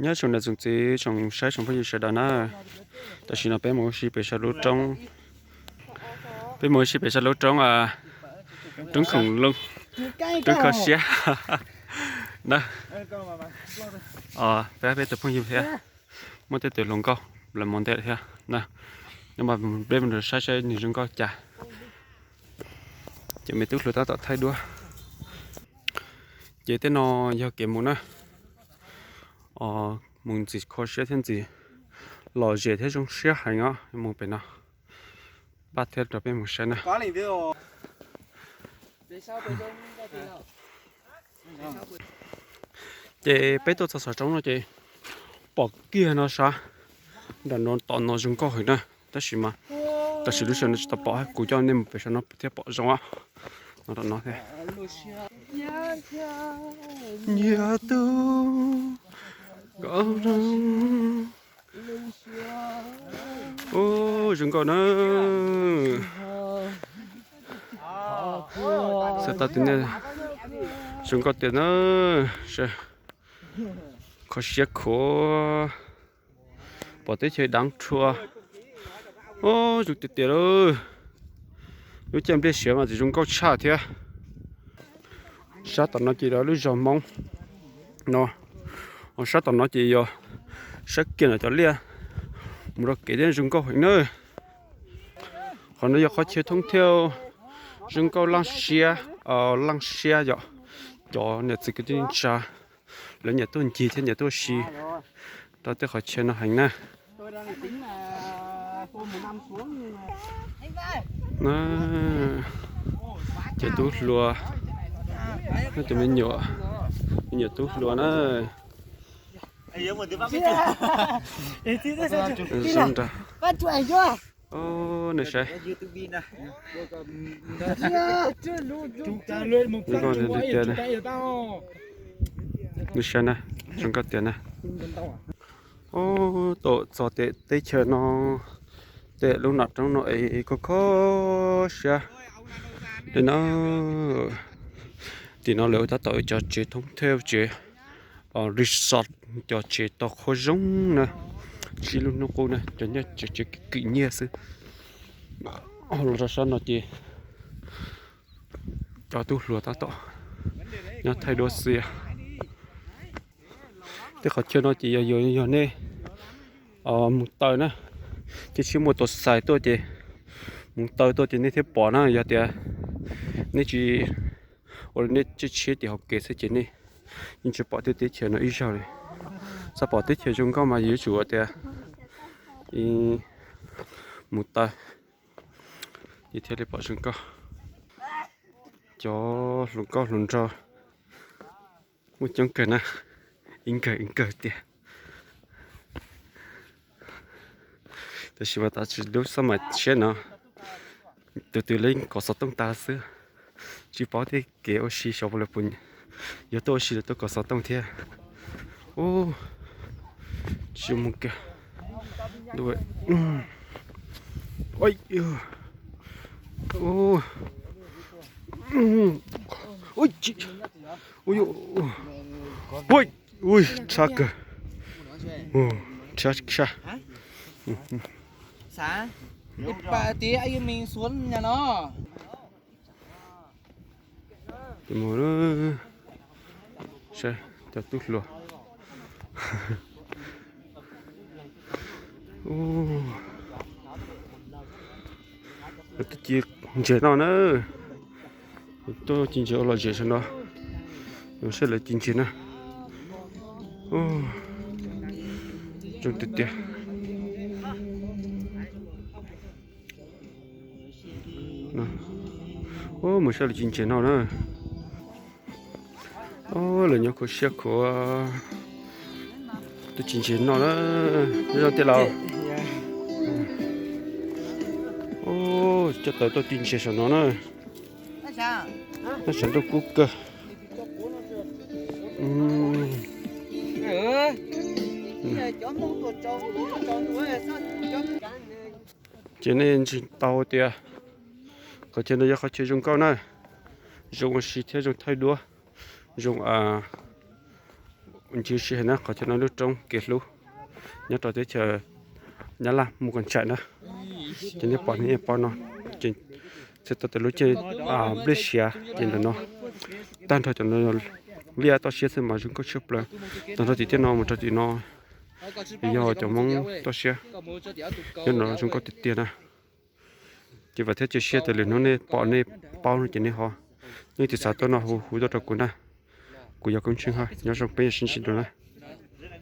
Nyob zoo niam txiv tsoom saib tsoom phooj ywg sawv daws na, tam sim no peb mus ua si pem sab lub roob, peb mus ua si pem sab lub roob, roob khoom loo, roob kho siab na. Peb, peb tus phooj ywg thiab muaj tej tus hluas nkauj lawv mus ntej thiab na, peb mus saib saib nws zoo nkauj cas. Ces me tub hluas tab tom thaij duab. Ces tej no yog kev mus na, mus ntxim kho siab thiab ntxim lom zem thiab zoo siab heev os, mus pem no. Npaj thiab rau peb mus saib na. Ces peb tuaj txog saum roob no ces pom kiag no sab nram no tom no zoo nkauj heev na, tab sis mas tam sim lub sij hawm no tsis tau pom, kuv coj nej mus pem saum no thiaj pom zoo no tom no thiab. Nyiam tus zoo nkauj na. Xav tau tus nej zoo nkauj tiag na. Kho siab khuav. Pom teb chaws dav rhuav. Zoo tiag tiag lauj. Lub caij npliaj siav mas tseem zoo nkauj tshaj thiab. Sab tom no ces lub zos Hmoob no, sab tom no ces yog sab kiag ntawm cov liaj mus rau kev thiab zoo nkauj heev na. Qhov no yog qhov chaw thoob thiab zoo nkauj laj siab, laj siab yom. Cov niam txiv kwv tij neej tsa lawv nyiam tuaj ncig thiab nyiam tuaj si rau tej qhov chaw no heev na. Cov tub hluas, tus me nyuam, me nyuam tub hluas na. Nws saib, nws saib na, zoo nkauj tiag na. Ub, tuaj txog tej teb chaws no, tej lub nram roob no es kho kho siab li na. Tim no lawv tab tom cov tsev thoob thiab tsev resort, cov tsev tau qhuab zoo na, sib lub hnub qub na, cov nyiaj tsev kwm nyiaj xwb. Los rau sab no ces cov tub hluas tab tom nyob thaij duab xwb. Tej qhov chaw no ces yog, yog, yog nej mus taw na, ces tsis muaj tus xais tuaj ces mus taw tuaj ces nej thiaj pom na. Yog tias nej tsis, ua nej tsis tshiab tim hauv kev xwb ces nej yeej tsis pom tej teb chaws no ib zaug li. Xav pom teb chaws zoo nkauj mas yuav tsum tias mus taw ces thiaj li pom zoo nkauj. Cov hluas nkauj hluas nraug muaj coob kawg na, ib nkawg ib nkawg tiag. Tab sis mas tam sim lub xab maim tshiab no tus twg li kom xov tooj tas xwb, tsis paub tej kev ua si xyov puas li puas yog tuaj ua si los tuaj kom xov tooj thiab. Ub, tsis mus kiag. Ui, tshaj kawg, tshaj tshaj. Mus, saib cov tub hluas. Ub, tuaj ci ntses noj na. Tuaj ci ntses ua lom zem saum no. Mus saib lawv ci ntses na. Ub, zoo tiag tiag. Ub, mus saib lawv ci ntses noj na. Ub, lawv nyob khuv siab khuav. Tuaj ci ntses noj na. Nyob zoo tiag laus. Ub, coj tawv tuaj ci ntses saum no na. Nyob saum ntuj kub kawg. Ces nej ntseeg tau tias qhov chaw no yog qhov chaw zoo nkauj na, zoo ua si thiab zoo thaij duab, zoo Ncig si hais na, qhov chaw no lub roob kev hlub nyob rau teb chaws Nyab Laj mus kom ntshaim na. Ces nej pom nej paub no, ces txhais tau tias lub caij nplej siav ces ntawm no tag nrho cov no liaj toj siab xwb mas zoo nkauj tshaj plaws. Tag nrho tim tej no mus rau tim no yog cov Hmoob toj siab, nyob no zoo nkauj tiag tiag na. Ces vam thiab cia siab tias lwm hnub nej pom nej paub no ces nej ho, nej tiv xav tuaj no hu hu tuaj rau kuv na. Kuv yog Koob Tsheej Haj, nyob zoo peb yuav sib ntsib dua na.